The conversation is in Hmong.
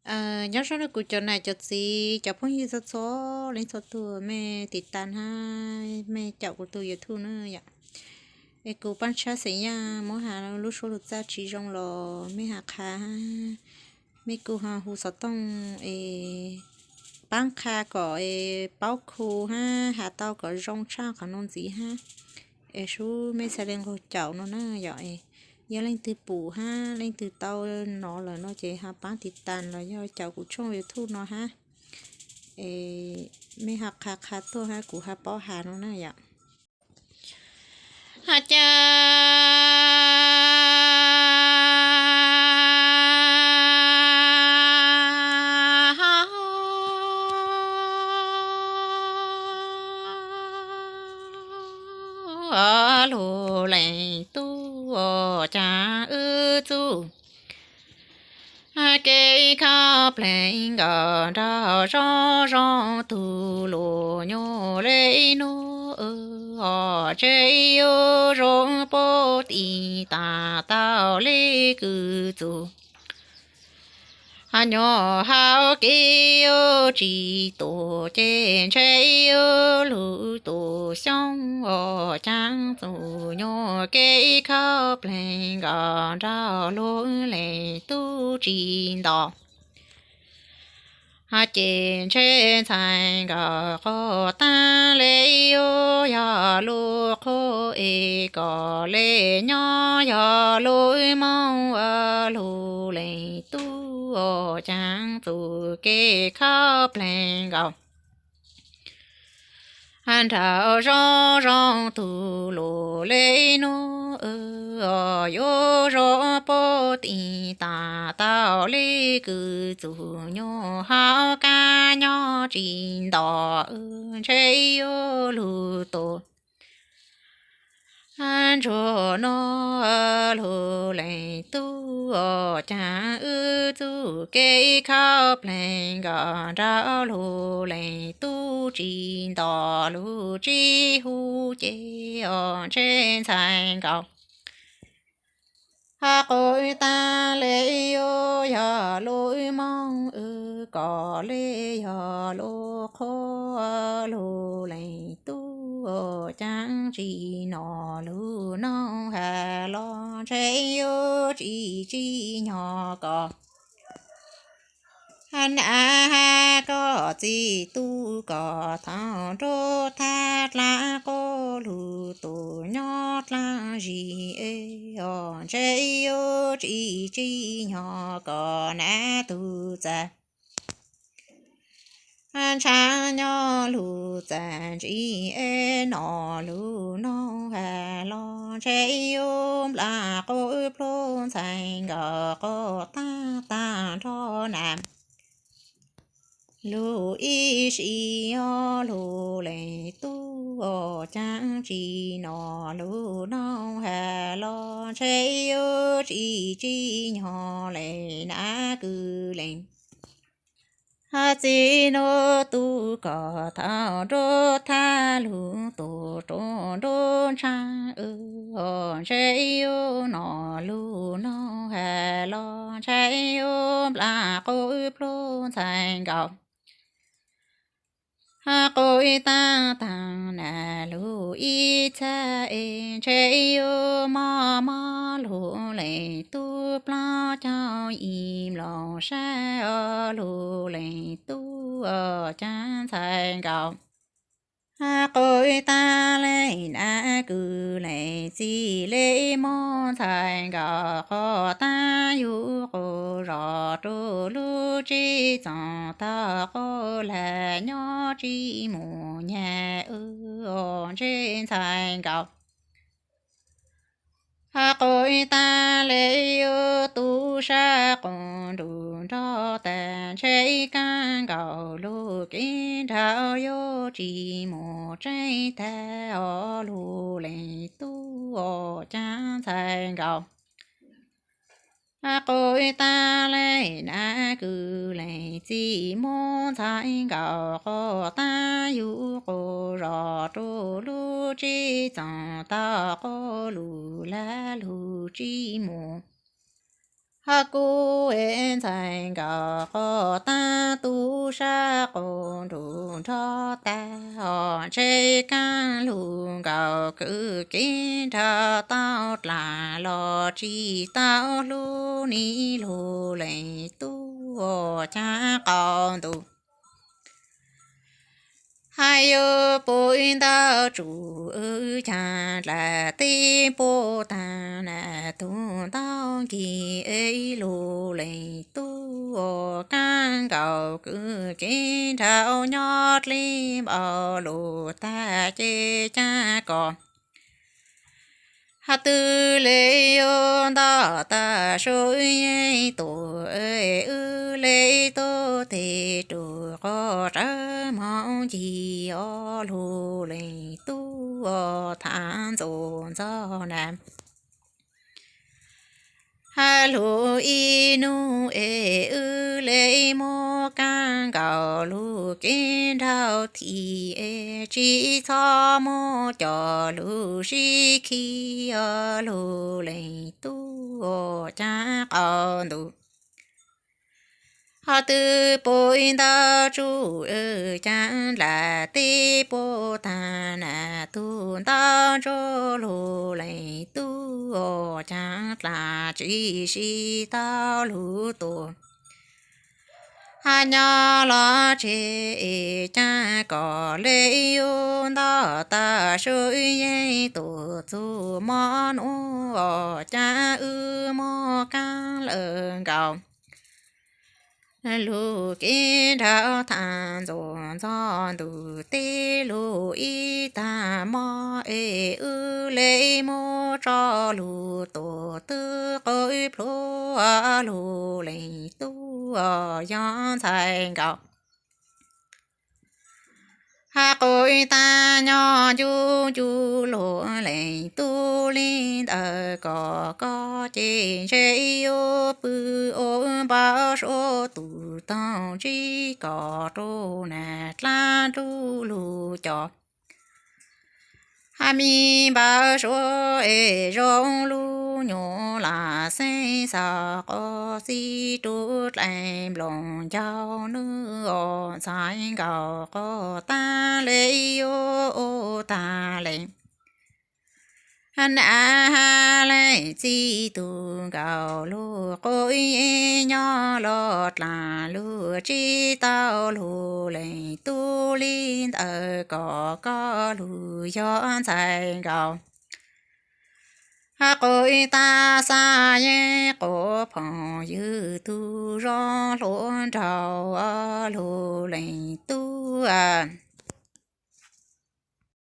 Nyob zoo rau kuv cov nam cov txiv cov phooj ywg txhua txhua leej txhua tus, mej tiv tas hab mej caum kuv tus YouTube na yom. Es kuv Paj Tshab xeem Yaj muab has lub suab lug txaj tsi zoo los mej has qha, mej kuj ho hu xov tooj es paab qha kom es paub khu hab has tau kom zoo tshaj qhov nuav ntxiv hab. Es sub mej txhaj le nqug caum no na yom. Yog leej twg pum hab leej twg tau nov lawm no ces ho paab tiv tas los yog caum kuv tshooj YouTube no hab. Es mej ho qha qha tuaj hab kuv ho paub has no na yom. Has cas lug leej tub, cas wb txuj kev khab pleev nkaus nraug zoo zoo tug lug nyuj le nub, ntshe yuav zoo puag tim tas tau le kws txug. Nyuam hauv kev yuav tsis tuag ces ntshe yuav lug tus xyoob, cas txug nyuam kev khab pleev nkaus nraug lug leej tub tsis nto. Ces ntshe ntxhais nkaus qhov taab le yuav yog lub qhuav es kom le nyob yog lub moog, lug leej tub, cas txug kev khab pleev nkaus nraug zoo zoo tug lug le nub, yuav zoo puag tim tas tau le kws txug nyuam hauv kab nyob tsis nto, ntshe yuav lug tus ntsuag nuav lug leej tub, cas wb txuj kev khab pleev nkaus nraug lug leej tub tsis nto, lug tsis hu ces ntshe ntxhais nkaus qhov taab le yuav yog lub moog, kom le yog lub qhuav, lug leej tub, cas tsis nov lug noog has los ntshe yuav tsis tsim nyog kom nam has koj txiv tub kom thaum nruab thaj dlaab qub lug tus nyob dlaab zis, ntshe yuav tsis tsim nyog kom nam tug txav ntshav nyob lug txav ntsim, es nov lug noog has los ntshe yuav nplas qub plhuav ntxhais nkaus qhov taab taag nrho nam lug ib sim, lug leej tub, cas tsis nov lug noog has los ntshe yuav tsis tsim nyog le nam kws leej txiv nub tub kom thaum nruab thaj lug tus rua nruab ntshav, ntshe yuav nov lug noog has los ntshe yuav nplas qub plhuav ntxhais nkaus qhov taab taag nam lug ib txha, es ntshe yuav mob mob lug leej tub plaub caug yim mloog sab, lug leej tub, cas ntxhais nkaus qhov taab le nam kws leej txiv le mob ntxhais nkaus qhov taab yug quas zos rua lub tsev txoos tau quas lag nyob tsis mus nyag, ntshe ntxhais nkaus qhov taab le yuav tub sab quas nruab nrog tas ntshe kaab nkaus lug kev nraug yuav tsis mus tseeb tag, lug leej tub, cas ntxhais nkaus qhov taab le nam kws leej txiv mob ntxhais nkaus qhov taab yug quas zos rua lub tsev txoos tau quas lug lag lug tsis mus Ho kuv ntxhais nkaus qos tab tub sab qaum nruj nrog tag, ho ntshe kaaj lug nkaus kwv kev nrog tau dlaag los tsis tau hlub nij lug leej tub caag qaum ntuj. Hab yuav pum ib ntau tsuj caag dlaab teb puab taag na, tug ntau nkig lug leej tub kaaj nkaus kwv kev nrog nyob dleb npaum lug tag ces caag kom hab twb le yuav ntau tag sub yeej tuaj, wb le tuaj tes rua qos rawv moog ncig os lug leej tub thaam ntxuav ntxog na. Hab lug ib nub es wb le muab kaaj nkaus lug kev nraug thim es tsis txhob muab cov lug sib khi os lug leej tub caag qaum ntuj. Ho twb pum ib ntau tsuj caag dlaab teb puab taag na, tug ntau ntsuj lug leej tub caag dlaab tsis sib tau lug tuaj. Hab nyob los tseg es caag kom le yuav ntau tag sub yeej tuaj txug mob nuav os caag wb muab kaaj lawm nkaus lug kev nraug thaam ntxuav ntxog ntug teb lug ib tag mob es wb le muab tso lug tuaj twb quav plhuav lug leej tub yog ntxhais nkaus. Hab quav ib tag nyob ncu ncu lug leej tub le ntawd kom koj ces ntshe yuav pw ua npau suav tus toog ntsib kom rua na dlaab ntuj lug cov. Hab me npau suav es zoo lub nyuam lam xeeb xav qos xib rua dlaim nplooj ncaug nwj os ntxhais nkaus qos taag le yuav ua taag le. Nav hab leej txiv tug nkaus lug quav nyob los dlaag lug tsis tau lug leej tub le ntawd kom koj lug yog ntxhais nkaus. Hab quav ib tag xav yeej quav phooj ywg tug zoo hluas nraug lug leej tub